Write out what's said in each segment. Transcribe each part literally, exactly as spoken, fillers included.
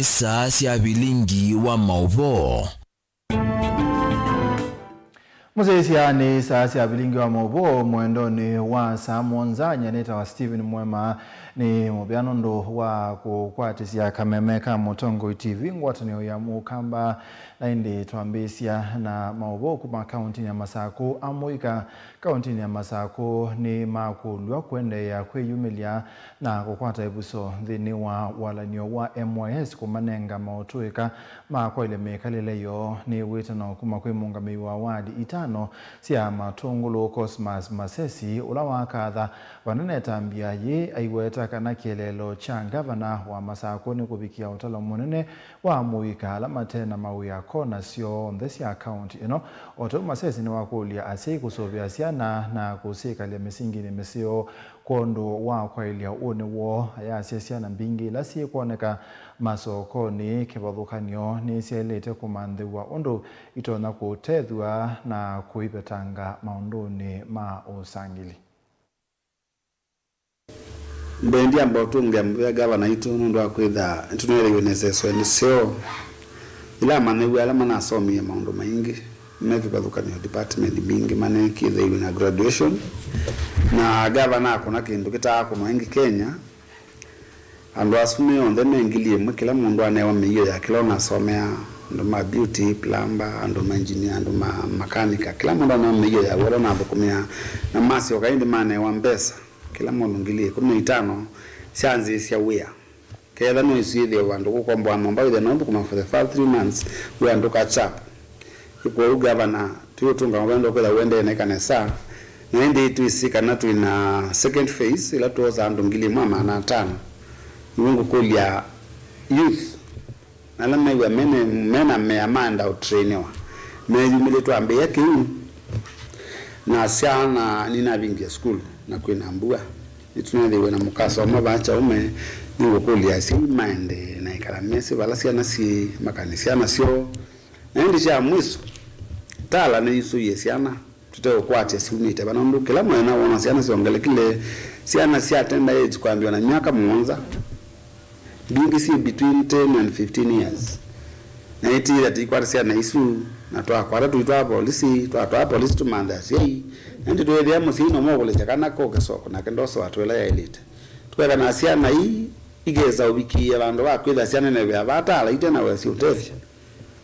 Saa sya vilingi wa maũvoo. Mũsyaĩĩsya, nĩ saa sya vilingi wa maũvoo mwendonĩ wa saa mũonza. Nyie nĩtawa Stephen Mwema. Nĩ mũvea nũndũ wa kũkwatĩsya kameme ka Mũtongoi T V, ngwatanĩo ya Mũkamba. Na ĩndĩ twambĩĩsya na maũvoo kuma kaũntĩnĩ ya Masakũ. Amũika kaũntĩnĩ ya Masakũ nĩ makũlw'a kũendeea kwĩyumĩlya na kũkwata ĩvuso nthĩnĩ wa walany'o wa M Y S kũmanenga maũtũĩka ma kwaĩlya mĩkalĩle yoo. Nĩ wĩtano kuma kwĩ mũũngamĩi wa wadi itano sya Matũngũlũ, Cosmas Masesi, ũla wakatha vanene ĩtambya yĩĩ, aiweta kana kĩeleelo kya ngavana wa Masakũ nĩ kũvikĩa ũtalo mũnene wa amũika ala mate na mawĩa kona syonthe sya kaũntĩ ĩno. O ta ũu Masesi nĩwakũlya asyai kũsũvĩa syana na kũsyĩkalya mĩsinginĩ mĩseo kwondũ wa kwaĩlya ũnĩ woo. Ayasya syana mbingĩ ila syĩkwoneka masokonĩ kĩvathũkany'o nĩsyaĩlĩte kũmanthĩw'a ũndũ itonya kũtethw'a na kũivetanga maũndũnĩ ma ũsangĩli. Mbee, ndyamba ũtũngĩa mũvea ngavana witũ nũndũ wa kwĩtha nĩtũneethĩiwe na iseso nĩseo. Ĩla amanyĩw'a ala manasomie maũndũ maingĩ me kĩvathũkany'o department mbingĩ maneekĩthĩiwe na graduation, na ngavana akũna kĩndũ kĩtaakũnwa ĩngĩ Kenya. Andũ asu me onthe me ngili ĩmwe, kĩla mũndũ anewa mĩio ya kĩla ũnasomea, andũ ma beauty, plumber, andũ ma engineer, andũ ma makanika, kĩla mũndũ anewa mĩio ya wĩa ũla ũnathũkũmĩa, na masyoka ĩndĩ manewa mbesa, kĩla mũndũ ngili ĩkũmi na itano sya nzĩsya wĩa. Ketha no isu yĩthĩe vandũ kũkomboa nyũmba wĩthĩa no thũkũma for the first three months, wĩa ndũkachap. Kwoou ngavana, twĩ ũtũngano wendo kwĩtha ũendee na ĩkanesa, na ĩndĩ twĩsĩ kana twĩ na second phase ĩla twosa andũ ngili ĩmwe na maana atano. Nĩw'o ngũkũlya youth, na ala mew'a mena, mena mea maenda ũtrainiwa, meyumĩlye twambĩĩa kĩu, na syana nĩnavingĩe sukulu na kwĩna mbua. Nĩtũneethĩiwe na mũkasoma vaa kyaũme, nĩngũkũlya asyai maende na ĩkala mesĩ vala syana syĩ, makane syana syoo. Na ĩndĩ kya mwiso, tala nĩyusũie syana tũteũkwatya syumĩte va, nũndũ kĩla mũthenya wona syana syongelekile, syana sya tender age kwambĩwa na myaka mũonza, mbingĩ syĩ between ten and fifteen years. Na ĩtĩĩa tũikwata syana isu, na twakwata tũitwaa polisi, twatwaa polisi tũmanthe asyai, na ĩndĩ twĩthĩa mũsyai no mokũlĩsya kana koke soko, nake ndosoa twĩla yaĩlĩte. Tũkekana syana ii ikesa ũvikĩĩa vandũ va kwĩtha syanenevea vaa tala ite na wĩa syĩũtethya.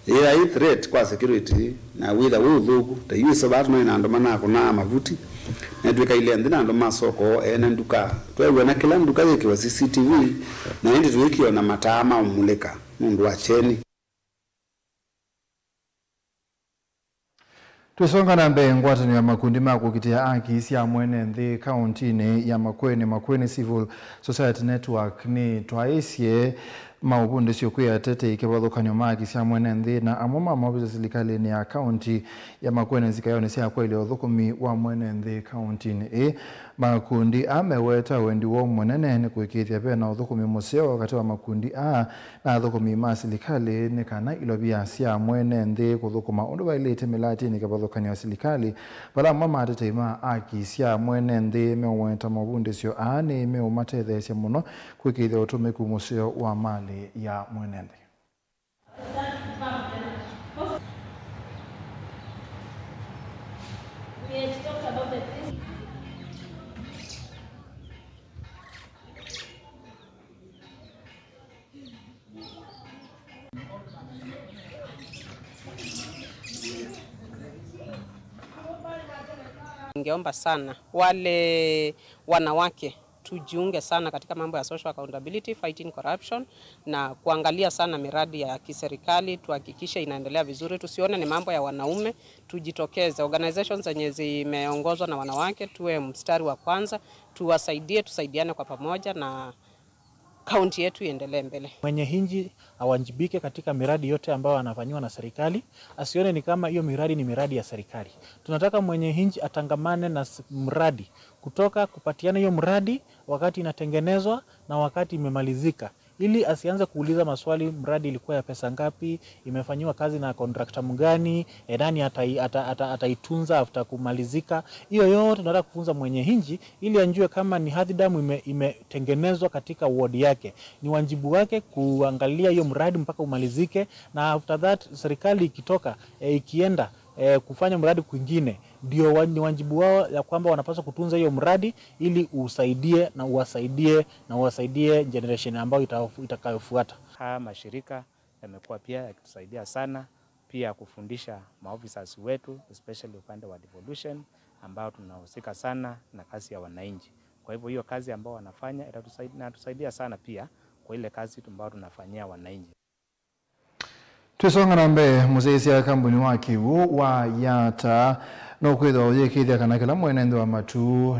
Yĩthĩwa yĩ threat kwa security na wĩtha wĩ ũthũku. Ta yu ĩso vaa tũnaĩ na andũ manakũnaa mavuti, na nĩtwĩkaile nthĩ na andũ ma soko ene nduka. Tweew'a na kĩla nduka yĩkĩwa C C T V, na ĩndĩ tũyĩkĩwa na mataa ma ũmulĩka nũndũ wa kyeni. Twĩsonga na mbee, ngwatanĩo ya makundi ma kũkitĩa aki sya mwene nthĩ kaũntĩnĩ ya Makueni, Makueni Civil Society Network, nĩtwaĩsye maũvundĩsyo kwĩ atetei kĩvathũkany'o ma aki sya mwene nthĩ na amwe ma maovisa silikalĩnĩ ya kaũntĩ ya Makueni nzikaĩonĩ sya kwaĩlya ũthũkũmi wa mwene nthĩ kaũntĩnĩ ĩĩ. Makundi aa meweta wendi woo mũnene nĩ kũĩkĩĩthya ve na ũthũkũmi mũseo katĩ wa makundi aa na athũkũmi ma silikalĩ nĩ kana ilovia sya mwene nthĩ kũthũkũma ũndũ vaĩlĩte mĩlatĩnĩ kĩvathũkany'o ya silikalĩ, vala amwe ma atetei ma aki sya mwene nthĩ meũweta mavundĩsyo aa nĩ meũmatetheesya mũno kwĩkĩĩthya ũtũmĩku mũseo wa malĩ ya mwene nthĩ. Ningeomba sana wale wanawake tujiunge sana katika mambo ya social accountability, fighting corruption, na kuangalia sana miradi ya kiserikali, tuhakikishe inaendelea vizuri. Tusione ni mambo ya wanaume, tujitokeze. Organizations zenye zimeongozwa na wanawake, tuwe mstari wa kwanza, tuwasaidie, tusaidiane kwa pamoja na kaunti yetu iendelee mbele. Mwenye nchi awajibike katika miradi yote ambayo anafanyiwa na serikali, asione ni kama hiyo miradi ni miradi ya serikali. Tunataka mwenye nchi atangamane na s-, mradi, kutoka kupatiana hiyo mradi wakati inatengenezwa na wakati imemalizika. ili asianze kuuliza maswali, mradi ilikuwa ya pesa ngapi, imefanyiwa kazi na contractor mgani, e, nani atai-, ata-, ata-, ataitunza after kumalizika. Hiyo yote tunataka kufunza mwenye nchi ili anjue kama ni Hathi Dam ime-, imetengenezwa katika ward yake. Ni wajibu wake kuangalia hiyo mradi mpaka umalizike, na after that serikali ikitoka, e, ikienda, e, kufanya mradi kwingine, ndio wa-, ni wajibu wao ya kwamba wanapaswa kutunza hiyo mradi ili usaidie na uwasaidie na uwasaidie generation ambayo ita-, itakayofuata. Haya mashirika yamekuwa pia yakitusaidia sana pia kufundisha maofficers wetu, especially upande wa devolution, ambao tunahusika sana na kazi ya wananchi. Kwa hivyo hiyo kazi ambao wanafanya itatusaidia, inatusaidia sana pia kwa ile kazi ambayo tunafanyia wananchi. Twĩsonga na mbee, mũsyaĩĩsya kambuni wa kĩw'ũ wa Yata nũkwĩthĩwa ũyĩkĩĩthya kana kĩla mwene nthĩ wa matu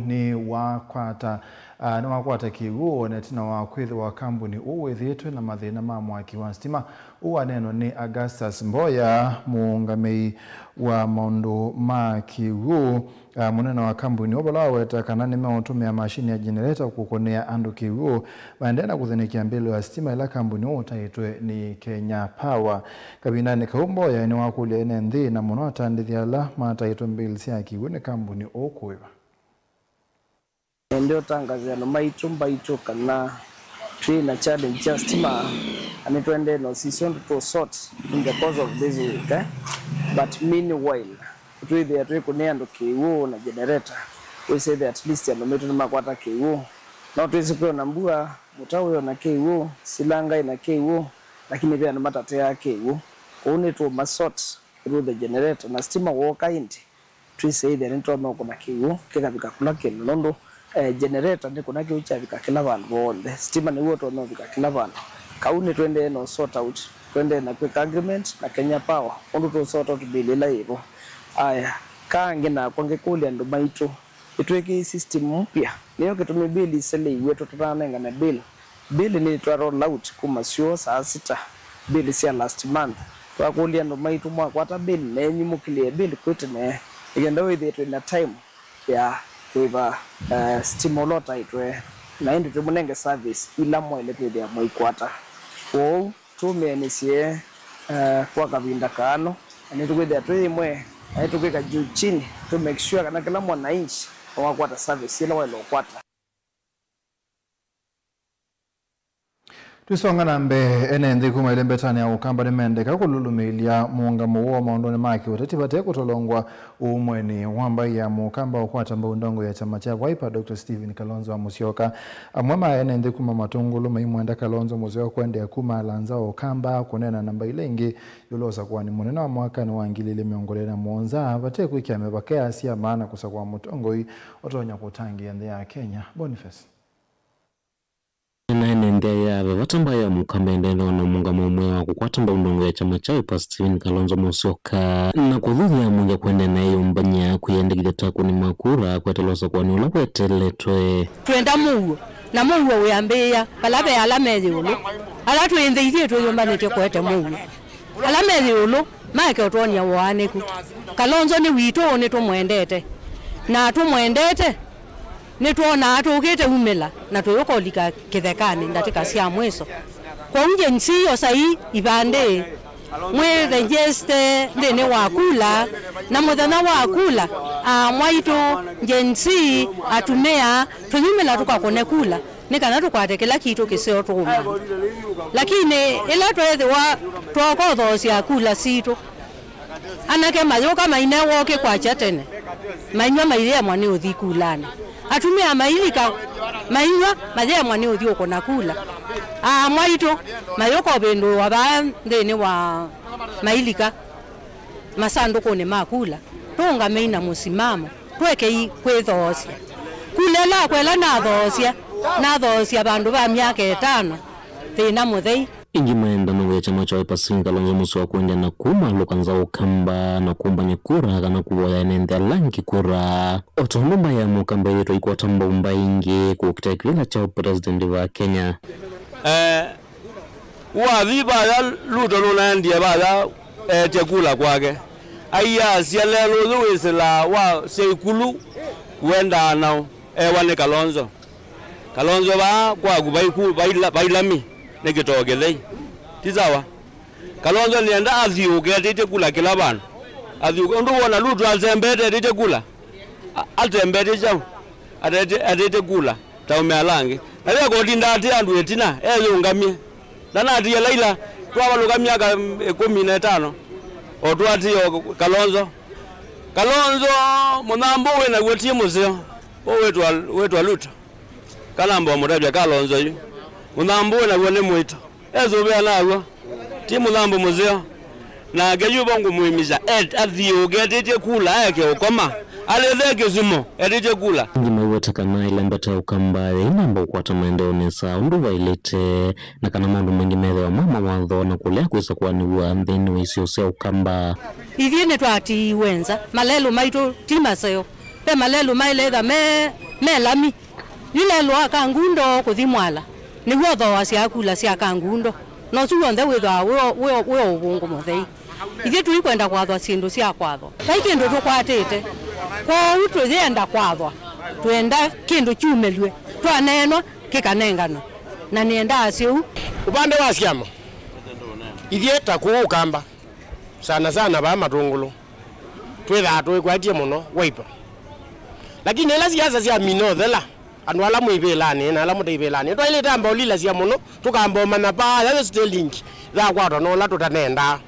nĩwakwata, ah, nĩwakwata kĩw'ũ, na ĩtina wa kwĩthĩwa kambuni ũũ wĩthĩĩtwe na mathĩna ma mwaki wa sitima. Ũũ waneenwa nĩ Augustus Mboya, mũũngamĩi wa maũndũ ma kĩw'ũ. Ah, mũnene wa kambuni ũũ vala waweta kana nĩmeũtũmĩa mashini ya generator kũkũnĩa andũ kĩw'ũ, maendee na kũthĩnĩkĩa mbĩlĩ ya sitima ĩla kambuni ũũ ũtaĩtwe nĩ Kenya Power. Kavindanĩ kau, Mboya nĩwakũlya ene nthĩ, na mũno atandĩthya ala mataĩtwe mbĩlĩ sya kĩw'ũ nĩ kambuni ũũ kũĩva. Ndio tangaze andũ maitũ mbaitũ kana twĩ na challenge ya stima, na nĩtwendee na ũsisyo ndũ tũ sort in the course of this week, eh? But meanwhile, twĩthĩa twĩkũnĩa andũ kĩw'ũ na generator, wĩsĩthĩa at least andũ maitũ nĩmakwata kĩw'ũ. No twĩsĩ kwĩ ona mbua, mũtau wĩ ona kĩw'ũ, silanga ĩna kĩw'ũ, lakini ve andũ matateaa kĩw'ũ. Kwoou nĩtũũma sort through the generator, na stima wooka ĩndĩ, twĩsĩ ĩthĩa nĩtũtonya ũkũna kĩw'ũ kĩkavika kũla kĩndũ, nũndũ, eh, generator nĩ kũna kĩw'ũ kyavika kĩla vandũ vonthe. Stima nĩw'o ũtonya ũvika kĩla vandũ. Kau nĩtũendee na sort out, tũendee na kwĩka agreement na Kenya Power ũndũ tũ sort out bill ĩla yĩvo. Aya, kangĩ nakwa ngĩkũlya andũ maitũ, nĩtwĩkĩe system mpya, nĩyo kĩtumi bill iseleiw'e tũtananengane bill. Bill nĩ twa roll out kuma syũa saa sita, bill sya last month. Twakũlya andũ maitũ, mwakwata bill nenyu mũkilĩe bill kwĩ tene, nĩ kenda wĩthĩe twĩ na time ya kũĩva, eh, stima ũla ũtaĩtwe, na ĩndĩ tũmũnenge service ila mwaĩle kwĩthĩa mwaikwata. Kwoou tũmĩanĩsye, eh, kwa kavinda kaano, na nĩtũkwĩthĩa twĩ ĩmwe, na nĩtũkwĩka juu chini to make sure kana kĩla mwananchi nĩwakwata service ĩla waĩle ũkwata. Twĩsonga na mbee, ene nthĩ kuma ĩlembetanĩ ya Ũkamba nĩmendeka kũlũlũmĩĩlya mũũngamo woo maũndũnĩ ma kĩũteti vate kũtolongwa ũmwenĩ wa mbaĩ ya Mũkamba ũkwata mbau ndongo ya kyama kya Wiper, Doctor Stephen Kalonzo wa Musyoka. Amwe ma ene nthĩ kuma Matũngũlũ maimwenda Kalonzo Musyoka kũendeea kumaalaa nza wa Ũkamba kũneena na mbaĩ ila ingĩ ĩũlũ wa ũsakũanĩ mũnene wa mwakanĩ wa ngili ilĩ mĩongo ĩlĩ na mũonza vate kwĩkĩa mĩvaka ya syama na kũsakũa mũtongoi ũtonya kũtangĩĩa nthĩ ya Kenya. Boniface. Na ene nthĩ ya ve vata mbaĩ ya Mũkamba ĩendee na mũũngamo ũmwe wa kũkwata mbau ndongo ya kyama kya Wiper Stephen Kalonzo Musyoka na kũthuthya mũndũ kũendeea na ĩyũmbany'a kwĩyandĩkĩthya ta kũnĩ ma kura kweteela ũsakũanĩ ũla weteletwe. Twenda mũuo, na mũuo wĩambĩĩa vala ve ala me ĩũlũ, ala twĩ nthĩ ithyĩ twĩyũmbanĩtye kũete mũuo. Ala me ĩũlũ make ũtwony'a ũaanĩku. Kalonzo nĩ witũ, nĩtũmwendete. Na tũmwendete, nĩtwonaa tũkĩte umĩla na tũyũkolika kĩthekanĩ ndatĩka sya mwĩso. Kwoou Gen Z, osai ivandĩ, mwĩregister nthĩnĩ wa kula, na mũthenya wa kula, aa mwaitũ, Gen Z, atumĩa, tũyumĩla tũkakũne kula. Nĩ kana tũkwate kĩla kitũ kĩseo tũũmantha. Lakini ĩla tweethĩwa twakothoosya kula sitũ, anake mayũka mainewa ũkĩ kwakya tene, mainyw'a mayĩemwa nĩ ũthi kulanĩ. Atumĩa mailika mainyw'a mayemwa nĩ ũthi ũkũna kula. Aa mwaitũ mayũka ũvĩndũĩwa vaa nthĩnĩ wa mailika masandũkũnĩ ma kula. Tũũngamei na mũsimamo. Tũekei kwĩthoosya. Kula ĩla akwa ĩla nathoosya, nathoosya vandũ va myaka ĩtano, thĩna mũthei. Ĩngĩ maenda nũũ ya kyama kya Wiper Stephen Kalonzo Musyoka kũendeea na kumaalũka nza Ũkamba na kũmbany'a kura kana kũvoya ene nthĩ ala angĩ kura. O ta ũndũ mbaĩ ya Mũkamba ĩthĩĩtwe ĩikwata mbau mbaĩ ingĩ kũkita kĩvĩla kya ũpresident va Kenya. Eh, Wathi vaya Ruto nũnaendie vaya eetye kula kwake. Aiasya lelũ ũyũ wĩsĩlaa wa sya ikulu wendaa nao, ewa nĩ Kalonzo. Kalonzo vaa kwaku vaiku, vaila-, vailami. nĩ kĩtoo kĩthei. Ti sawa? Kalonzo nĩenda athiũũke etĩtye kula kĩla vandũ. Athiũũke. Ũndũ wona Ruto atembete etĩtye kula. A-, atembete kyaũ? Atete-, atete kula ta ũmea ala angĩ. Na yekũtinda atĩ andũ ĩtina, eyũngamie. Ndanatie Laila, twavalũka myaka ĩkũmi na ĩtano, o twatie o Kalonzo. Kalonzo, mũthambũ wĩ naw'o ti mũseo, ũwĩtwa, wĩtwa Ruto. Kana mbo mũtavya Kalonzo yu. Mũthambũ wĩ naw'o nĩ mũito. Esũvĩa naw'o. Ti mũthambũ mũseo. Nake yu vo ngũmwĩmĩsya, et-, athiũũke etĩtye kula, eke ũkoma. Alĩthe kĩsumo, etĩtye kula. Angĩ mauweta kana ĩla mbeta ya Ũkamba yĩinamba ũkwata maendeeo nesa ũndũ vaĩlĩte, na kana maũndũ maingĩ methĩwa ma mawatho na kũlea kwĩsa kũanĩw'a nthĩnĩ wa isio sya Ũkamba. Ithyĩ nĩtwatiiwe nza, malelũ maitũ ti maseo. Ve malelũ maĩle ĩtha me, me lami. Yu lelũ wa Kangundo kũthi Mwala, nĩw'o ũthooasya kula sya Kangundo, na ũsu w'onthe wĩthĩawa wĩ o, wĩ o, wĩ o ũvũngũ mũthei. Ithyĩ tũikwenda kwathwa syĩndũ sya kwathwa. Vai kĩndũ tũkwatĩte, kwoou tũyĩenda kwathwa. Twĩenda kĩndũ kyumĩlw'e, twaneenwa kĩkanenganwe, na nĩendaa syĩu. Ũvande wa syama, ithyĩ ta kũũ Ũkamba, sana sana vaa Matũngũlũ, twĩthaa tũikwatye mũno Wiper. Lakini ĩla siasa syamina ũthela, andũ ala mwĩ ivĩlanĩ na ala mũte ivĩlanĩ, twaĩlĩte amba ũlilasya mũno, tũkamba ũmanya paa yayo Sterling yakwatwa na ũla tũtanendaa.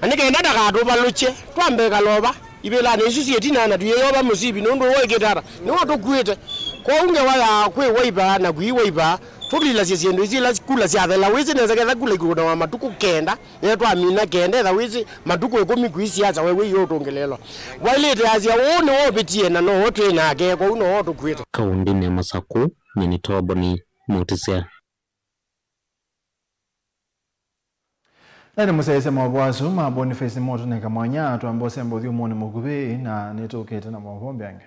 Na nĩ kenda ndakatũvalũkye, twambe ĩkalova ivĩlanĩ isu syĩ ĩtina na tũyĩyova mũsivi, nũndũ ũw'o ĩkĩte ata, nĩwatũkuĩte. Kwoou ngewa ya kwĩ Wiper na kwĩ Wiper, tũlilasye syĩndũ isu ila kula syathela. Wĩsĩ nesa ketha kula ikũnawa matukũ kenda, Yĩla twamina kenda, etha wĩsĩ matukũ ĩkũmi kwĩ siasa, we wĩie ũtũngĩlĩĩlwa. Waĩlĩte asya, ũũ nĩwe ũvĩtie, na nowe twĩ nake, kwoou nowe ũtũkuĩte. Kaũndĩnĩ ya Masakũ, nyie nĩ Toboni Mũtĩsya. Na nĩ mũsyaĩĩsya maũvoo asu ma Boniface Moto nĩ kamwanya, twamba ũsemba ũthyũmũnĩ mũkuvĩ, na nĩtũkĩte na maũvoo mbeange.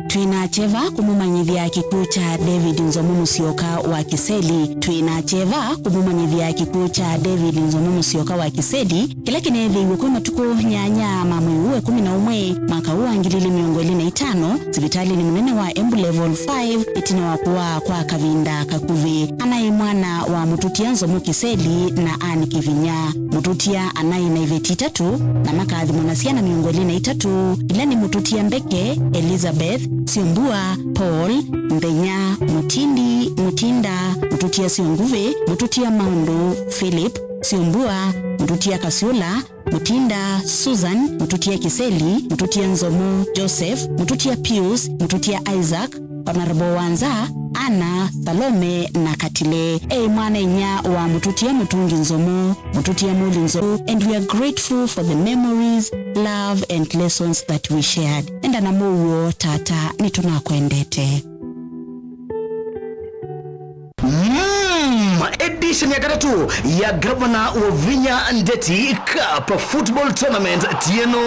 Twĩ na kyeva kũmũmanyĩthya kĩkw'ũ kya David Nzomo Mũsyoka wa Kĩseli. Twĩ na kyeva kũmũmanyĩthya kĩkw'ũ kya David Nzomo Mũsyoka wa Kĩseli, kĩla kĩneethĩiwe kwĩ matukũ nyanya ma mwei ũũ wa ĩkũmi na ũmwe, mwaka ũũ wa ngili ili mĩongo ĩlĩ na itano, sivitalĩnĩ mũnene wa Embu Level five, ĩtina wa kũaa kwa kavinda kakuvĩ. Anaĩ mwana wa mũtũtia Nzomo Kĩseli na Anne Kĩvinya. Mũtũtia anaĩ na iveti itatũ, na makathimwa na syana mĩongo ĩlĩ na itatũ, ila nĩ mũtũtia Mbeke, Elizabeth, Syombua, Paul, Nthenya, Mũtindi, Mũtinda, mũtũtia Syonguvĩ, mũtũtia Maũndũ, Philip, Syombua, mũtũtia Kasyũla, Mũtinda, Susan, mũtũtia Kĩseli, mũtũtia Nzomo, Joseph, mũtũtia Pius, mũtũtia Isaac, Honorable Wanza, Anna, Salome, na Katile. E mwana-a-inyia wa mũtũtia Mũtungi Nzomo, mũtũtia Mũli Nzomo, and we are grateful for the memories, love, and lessons that we shared. Enda na mũuo, tata, nĩtũnakwendete. Mm, edition ya katatũ ya Gavana Wavinya Ndeti Cup Football Tournament tieno.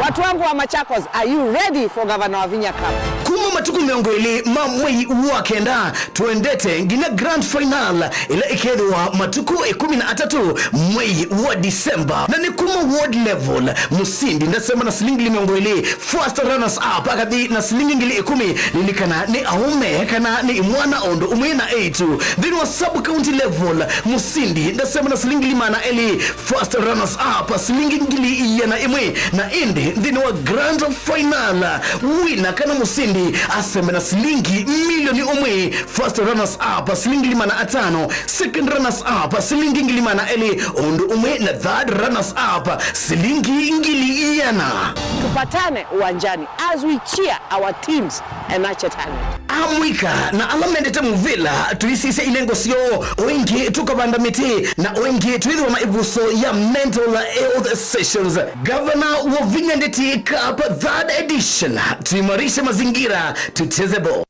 Watu wangu wa Machakos, are you ready for Governor Wavinya Cup? Kuma matukũ mĩongo ĩlĩ ma mwei wa kenda, twendete nginya grand final, ĩla ĩkethĩwa matukũ ĩkũmi na atatũ mwei wa December. Na nĩ kuma ward level, mũsindi ndasema na silingi mĩongo ĩlĩ, first runners up akathi na silingi ngili ĩkũmi, lilikana nĩ aũme kana nĩ imwana o ũndũ ũmwe na eĩtu. Nthĩnĩ wa sub county level, mũsindi ndasema na silingi ngili maana elĩ, first runners up silingi ngili iana ĩmwe, na ĩndĩ nthĩnĩ wa grand final, wina kana mũsindi aseme na silingi milioni ũmwe, first runners up silingi ngili maana atano, second runners up silingi ngili maana elĩ, o ũndũ ũmwe na third runners up silingi ngili iana. Tupatane uwanjani as we cheer our teams and nurture talent. Amũika na ala mendete mũvĩla, tũisisya ilengo syoo, o ĩngĩ tũkavanda mĩtĩ, na o ĩngĩ twĩthĩwa na ĩvuso ya mental health sessions. Gavana Wavinya Ndeti Cup third edition, tuimarishe mazingira, tucheze ball.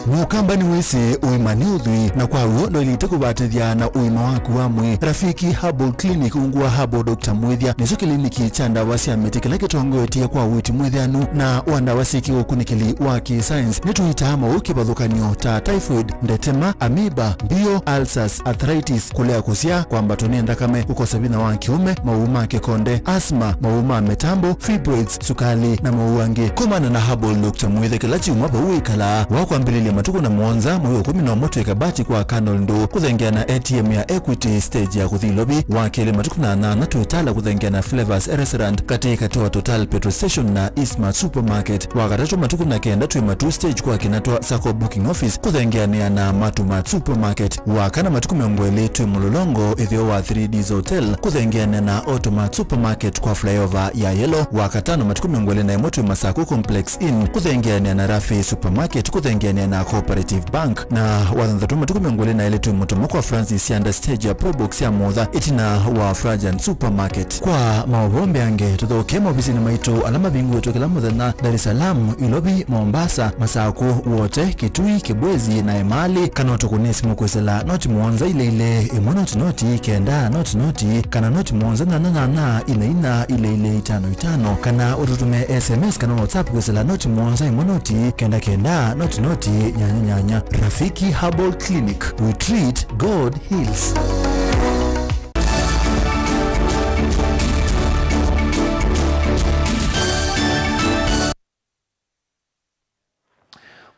Mũkamba nĩwĩsĩ ũima nĩ ũthwii, na kwa w'o ndwaĩlĩte kũvatĩthya na ũima waku wa mwĩĩ. Rafiki Herbal Clinic ungu wa Herbal Doctor Mwĩthya nĩkyo kĩliniki kya ndawa sya mĩtĩ kĩla kĩtongoetye kwa ũiiti mwĩthĩanu na wa ndawa syĩ kĩũkunĩkĩli wa kĩ-science. Nĩtũitaa maũũ kĩvathũkany'o ta typhoid, ndetema, amoeba, mbio, ulcers, arthritis, kũlea kũsyaa, kwambatwa nĩ nthakame, kũkosa vinya wa kĩũme, maũũ ma kĩkonde, asthma, maũũ ma mĩtambo, fibroids, sukali, na maũũ angĩ. Komana na Herbal Doctor Mwĩthya kĩla kyumwa vau wĩkalaa. Wa kwambĩlĩlya matukũ na mũonza mwei wa ĩkũmi na ũmwe twĩ Kabati kwa Colonel Ndũ kũthengeana A T M ya Equity stage ya kũthi Ilovi. Wa kelĩ matukũ na nyanya twĩ Tala kũthengeana Flavors Restaurant katĩ katĩ wa Total Petrol Station na Eastmart Supermarket. Wa katatũ matukũ na kenda twĩ Matuu stage kwa Kinatwa Sacco Booking Office kũthengeanĩa na Matumat Supermarket. Wa kana matukũ mĩongo ĩlĩ twĩ Mũlolongo ĩtheo wa Three Ds Hotel kũthengeanĩa na Automat Supermarket kwa flyover ya Yellow. Wa katano matukũ mĩongo ĩlĩ na ĩmwe twĩ Masaku Complex Inn kũthengeanĩa na Rafi Supermarket kũthengeanĩa na Cooperative Bank. Na wa thanthatũ matukũ mĩongo ĩlĩ na ĩlĩ twĩ Mũtomo kwa Francis Sianda stage ya Probox ya Mũtha ĩtina wa Frajan Supermarket. Kwa maũvoo mbeange tũthokee maovisinĩ maitũ ala mavingũĩtwe kĩla mũthenya Dar es Salaam, Ilovi, Mombasa, Masaku, Wote, Kitui, Kibwezi na Emali, kana ũtũkũne simũ kwĩsĩla noti mũonza ilĩ ilĩ, ĩmwe noti noti, kenda noti noti, kana noti mũonza nyanya nyanya, ina ina, ilĩ ilĩ, itano itano, kana ũtũtũme S M S kana WhatsApp kwĩsĩla noti mũonza, ĩmwe noti, kenda kenda, noti noti, nyanya nyanya. Rafiki Herbal Clinic, we treat, God heals.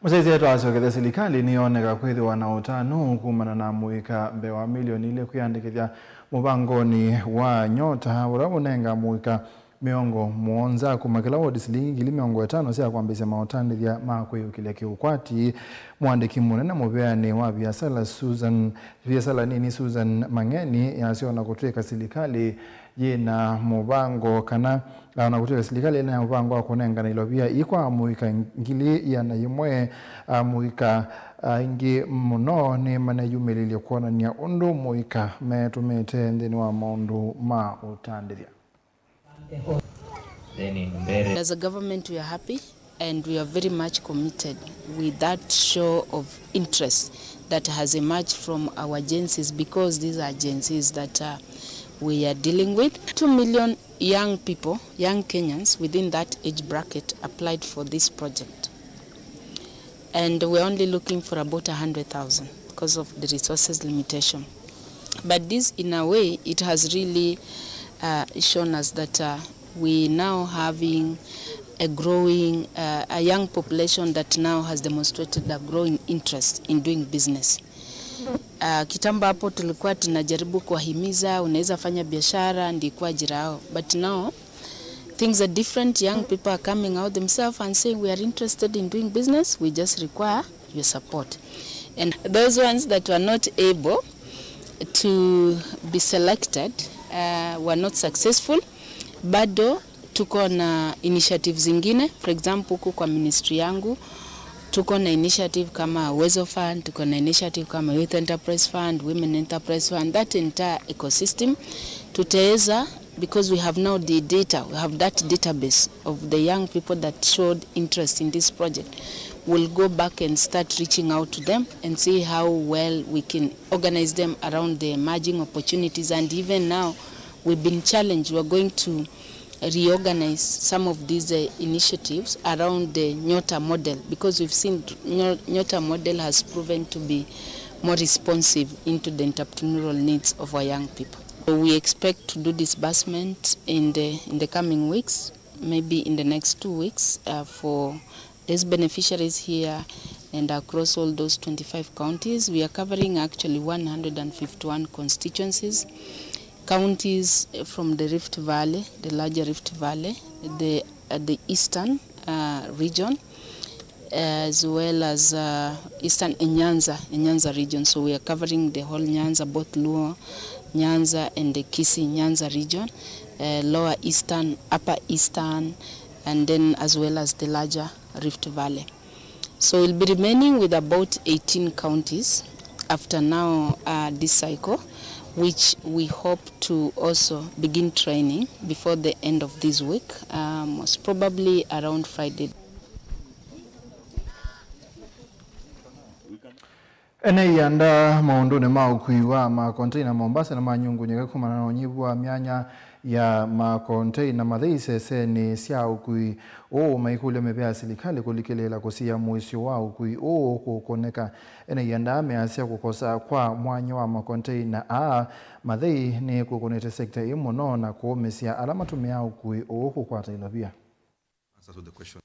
Mũsyaĩĩsya twasokethya, silikalĩ nĩyoneka kwĩthĩwa na ũtanu kumana na mũika mbee wa milioni ilĩ kwĩyandĩkĩthya mũvangonĩ wa Nyota, ũla ũnenga mũika mĩongo mũonza kuma kĩla wodi silingi ngili mĩongo ĩtano sya kwambĩĩsya maũtandĩthya ma kwĩyũkĩlya kĩũkwati. Mũandĩki mũnene mũveanĩ wa viasala Susan, viasala nini Susan Mang'eni yasya ona kũtw'ĩka silikalĩ yĩna mũvango kana, ah, ona kũtw'ĩka silikalĩ yĩna mũvango wa kũnengana ilovia ii kwa amũika ngili ĩana yĩmwe, amũika aingĩ mũno nĩmaneyumĩlĩlye kwonany'a ũndũ mũika metũmĩte nthĩnĩ wa maũndũ ma ũtandĩthya. Then in Mbere. As a government, we are happy and we are very much committed with that show of interest that has emerged from our agencies, because these are agencies that, uh, we are dealing with. Two million young people, young Kenyans within that age bracket applied for this project. And we're only looking for about a hundred thousand because of the resources limitation. But this, in a way, it has really, uh, shown us that, uh, we now having a growing, uh, a young population that now has demonstrated a growing interest in doing business. Uh, kitambo hapo tulikuwa tunajaribu kuwahimiza, unaweza fanya biashara, ndikuwa jirao. But now, things are different. Young people are coming out themselves and saying, "We are interested in doing business. We just require your support." And those ones that were not able to be selected, uh, were not successful, bado tuko na initiatives zingine. For example, huku kwa ministry yangu, tuko na initiative kama Uwezo Fund, tuko na initiative kama Youth Enterprise Fund, Women Enterprise Fund, that entire ecosystem. Tutaweza, because we have now the data, we have that database of the young people that showed interest in this project. We'll go back and start reaching out to them and see how well we can organize them around the emerging opportunities. And even now, we've been challenged. We're going to reorganize some of these, uh, initiatives around the Nyota model, because we've seen Nyo-, Nyota model has proven to be more responsive into the entrepreneurial needs of our young people. So we expect to do disbursement in the, in the coming weeks, maybe in the next two weeks, uh, for these beneficiaries here and across all those twenty-five counties. We are covering actually one hundred and fifty-one constituencies, counties, eh, from the Rift Valley, the larger Rift Valley, the, uh, the eastern, uh, region, as well as, uh, eastern and Nyanza, and Nyanza region. So we are covering the whole Nyanza, both Luo Nyanza and the Kisii Nyanza region, uh, lower eastern, upper eastern, and then as well as the larger Rift Valley. So we'll be remaining with about eighteen counties after now, uh, this cycle, which we hope to also begin training before the end of this week, uh, most probably around Friday. Ene ianda maũndũnĩ ma ũkui wa makonteina Mombasa nĩmanyungunyĩka kumana na ũnyivu wa myanya ya makonteina mathei isesenĩ sya ũkui ũũ, maikũlya mĩvĩa ya silikalĩ kũlikĩlĩĩla kũsiĩa mũisyo wa ũkui ũũ kũkũnĩka. Ene ianda measya kũkosa kwa mwanya wa makonteina aa mathei nĩkũkũnĩte sekta ĩĩ mũno na kũũmĩsya ala matũmĩaa ũkui ũũ kũkwata ilovia. Answers to the question.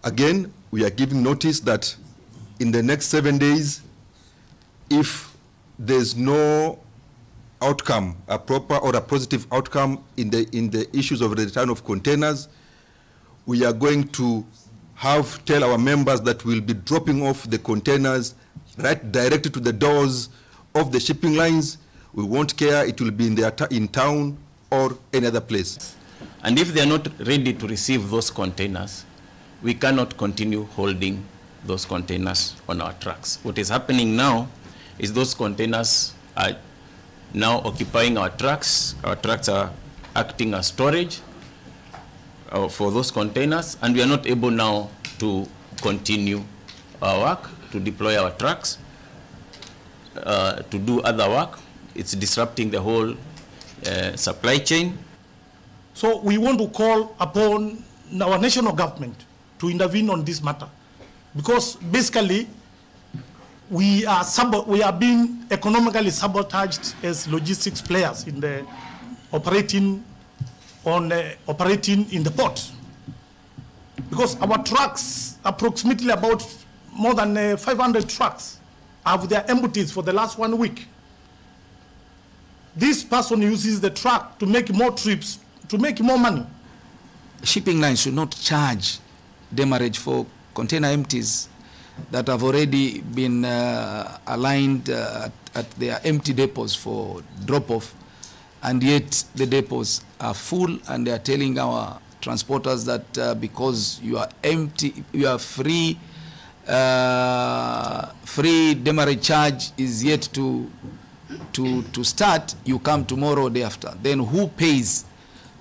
Again, we are giving notice that in the next seven days, if there's no outcome, a proper or a positive outcome in the, in the issues of the return of containers, we are going to have, tell our members that we'll be dropping off the containers right directly to the doors of the shipping lines. We won't care, it will be in their ta-, in town or any other place. And if they are not ready to receive those containers, we cannot continue holding those containers on our trucks. What is happening now is those containers are now occupying our trucks. Our trucks are acting as storage, uh, for those containers, and we are not able now to continue our work, to deploy our trucks, uh, to do other work. It's disrupting the whole, uh, supply chain. So we want to call upon our national government to intervene on this matter, because basically we are sabo-, we are being economically sabotaged as logistics players in the operating on, uh, operating in the port, because our trucks, approximately about more than, uh, five hundred trucks, have their empties for the last one week. This person uses the truck to make more trips, to make more money. Shipping lines should not charge demurrage for container empties that have already been, uh, aligned, uh, at, at their empty depots for drop-off, and yet the depots are full, and they are telling our transporters that, uh, because you are empty, you are free, uh, free demurrage charge is yet to, to, to start, you come tomorrow or day after. Then who pays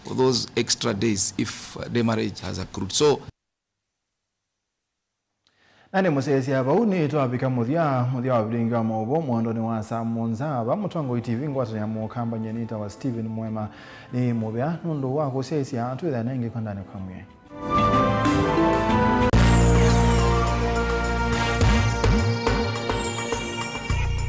for those extra days if, uh, demurrage has accrued? So, Na nĩ mũsyaĩĩsya vau nĩ twavika mũthya, mũthya wa vilingi wa maũvoo mwandonĩ wa saa mũonza. Va Mũtongoi T V ngwatanĩa mũkambany'a nĩtawa Stephen Mwema. Nĩ mũvea nũndũ wa kũsyaĩĩsya, twĩthane ĩngĩ kwandanĩ kwa mwĩai.